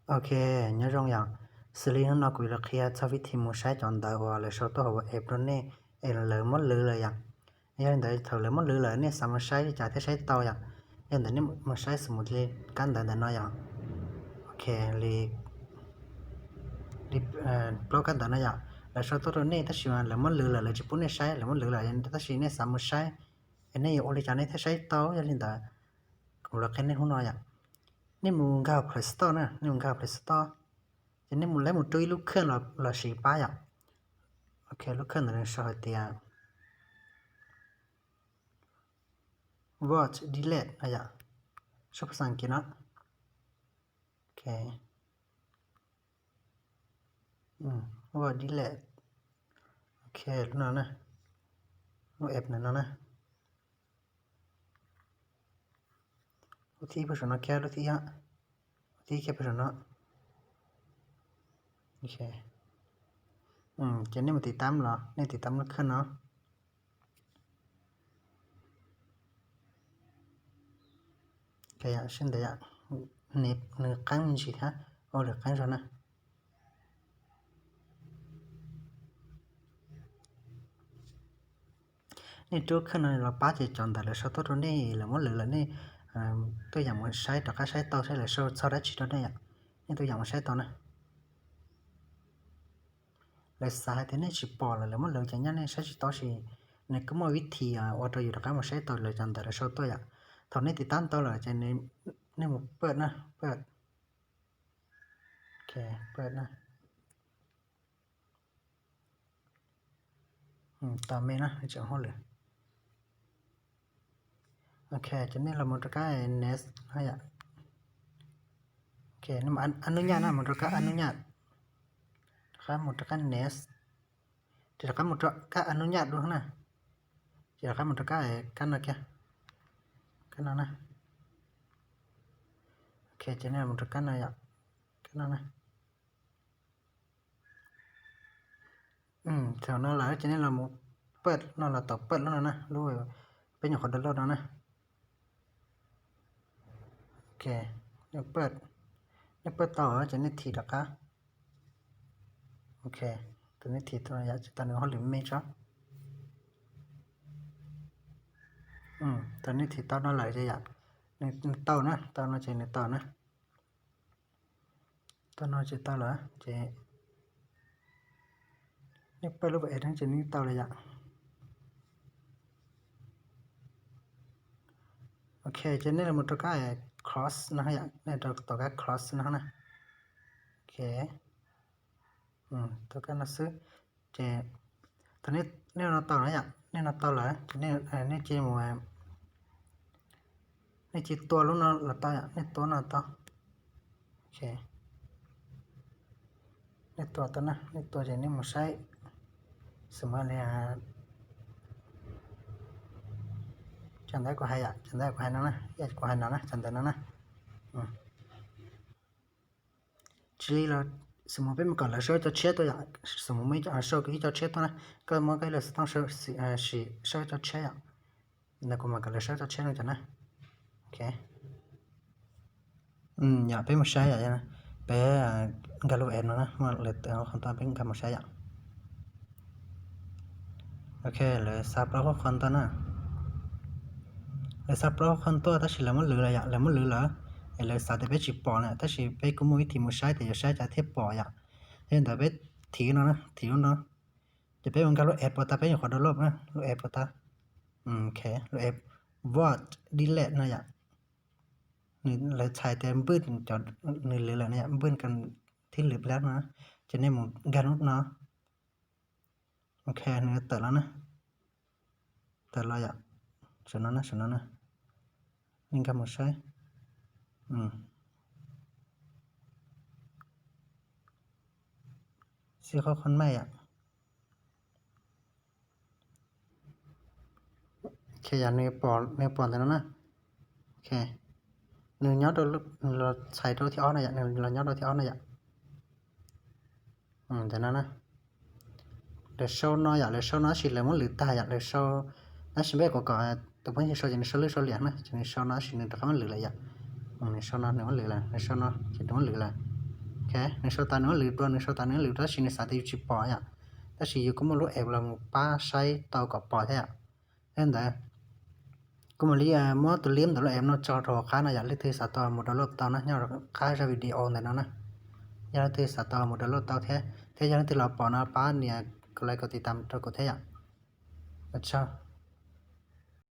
Ok, nyob zoo yom. Xws li hnub no kuv yuav los qhia txog vib thim mus saib cov ntawv uas lawv sau tuaj hauv app rau nej es lawv muab lwv lawm yom. Yog li ntawd thaum lawv muab lwv lawm nej xav mus saib li cas thiaj saib tau yom. Yog ntawd nej mus saib xws mus li kab ntawv ntawm no yom. Ok, li li plaub kab ntawv no yom, lawv sau tuaj rau nej tab sis mas lawv muab lwv lawm, lawv tsis pub nej saib, lawv muab lwv lawm, tab sis nej xav mus saib es nej yuav ua li cas nej thiaj saib tau. Yog li ntawd kuv los qhia nej hnub no yom. Nej mus nkag Play Store na, nej mus nkag Play Store, ces nej mus lawv mus rub ib lub khaj los siv pab yom. Ok, lub khaj ntawd nws sau hais tias Word Delete no yom, sau phas xas Askiv no. Ok, Word Delete. Ok, lub no na, lub app no na, lub thib ib puag saum no kiag, lub thib ib, lub thib ib kiag puag saum no. Ces nej mus tiv tab los nej tiv tab lub khaj no. Sib ntawd, nws qeeb me ntsis thiab, ua lwm qeeb zog na. Nej rub khaj no los pab ces cov ntawv lawv sau tuaj rau nej lawv muab lwv lawm nej tuaj yeem mus saib rov qab saib tau saib lawv sau txog dab tsi rau nej yom. Nej tuaj yeem mus saib tau na. Lawv xav hais tias nej tsis pom lawm lawv muab lwv ces nyaj nej saib tsis tau, tab sis nws kuj muaj vib thim ua rau yus rov qab mus saib tau lawv cov ntawv lawv sau tuaj yom. Thaum nej tiv tab tau lawm ces nej mus paj na, paj, paj na. Tos me na, tseem hauj lwm. Ok, ces nej los mus rau kab next no yom. Ok, ab nub nyaj na, mus rau kab ab nub nyaj, rov qab mus rau kab next, ces rov qab mus rau kab ab nub nyaj dua na, ces rov qab mus rau kab, kab no kiag, kab no na. Ok, ces nej los rau kab no yom, kab no na. Thaum no lawm ces nej los mus paj no los tau paj lub no na, lub peb nyuam qhuav download no na. Ok, nej paj, nej paj tau ces nej thim rov qab. Ok, thaum nej thim tau yom, tsis tau nws hauj lwm me tso. Thaum nej thim tau no lawm ces yom, nws tau na, tau no ces nws tau na. Tau no ces tau lawm ces nej paj lub app no ces nej tau lawm yom. Ok, ces nej los mus rau kab close no yom, nej rau tom kab close no na. Ok, tau kab no xwb. Ces thaum nej no tau na yom, nej no tau lawm ces nej cia mus, nej cia tua lub no los tau yom, nej tua no tau. Ok, nej tua tau na, nej tua ces nej mus saib xws li cov ntawv kuv hais yom, cov ntawv kuv hais no na, kuv hais no na, cov ntawv no na. Tsis li los xws li peb mus kom lawv sau cov tshiab tuaj yom, xws li muaj ib co sau ib co tshiab tuaj na, koj muab koj lub xov tooj sim sau cov tshiab yom, ntawd kuv mam kom lawv sau cov tshiab no cov na. Ok, yog peb mus saib yom, peb nkag lub app no na, muaj lawv tawm qhov tuaj peb nkag mus saib yom. Ok, lawv xa plaub qhov tuaj na. Lawv xa plaub qhov tuaj tab sis lawv muab lwv lawm yom, lawv muab lwv lawm, es lawv xav tias peb tsis pom na, tab sis peb kuj muaj vib thim mus saib tias yuav saib cas thiaj pom yom. Yog li ntawd peb thim no, thim lub no, ces peb mus nkag lub app puas tas, peb nyuam qhuav download na, lub app puas tas. Ok, lub app Word Delete no yom. Nws lawv txhais tias npwj cov nws lwv lawm no yom, npwj kas thib lwm plab no, ces nej mus nkag lub no. Ok, nws tawm los na, tawm los yom, saum no na, saum no na, nej nkag mus saib. Xib qhov qhov maj yom. Ok, yog nws pom ntawm no na. Ok, nws nyob rau, los txhais rau thib ob no yom, nws los nyob rau thib ob no yom. Ntawm no na, lawv sau no yom, lawv sau no tab sis lawv muab lwv tag yom, lawv sau, tab sis peb kom kom tus phooj ywg sau ces nws sau lwj sau liam na, ces nws sau no tab sis nws rov qab muab lwv lawm yom. Nws sau no nws muab lwv lawm, nws sau no ces nws muab lwv lawm. Nws sau tas nws lwm dua, nws sau tas nws lwm dua tab sis nws xav tias yus tsis pom yom. Tab sis yus kuj muaj lub app los mus pab saib tau kom pom thiab yom. Yog li ntawd kuv mam li muab tus link ntawm lub app no tso rau hauv qab no yom, leej twg xav tau mus download tau na, nyob rau qab zaj video ntawm no na. Yog leej twg xav tau mus download tau thiab, thiab yog leej twg los pom no pab nias like, comment, tiv tam rau kuv thiab yom. Ua tsaug.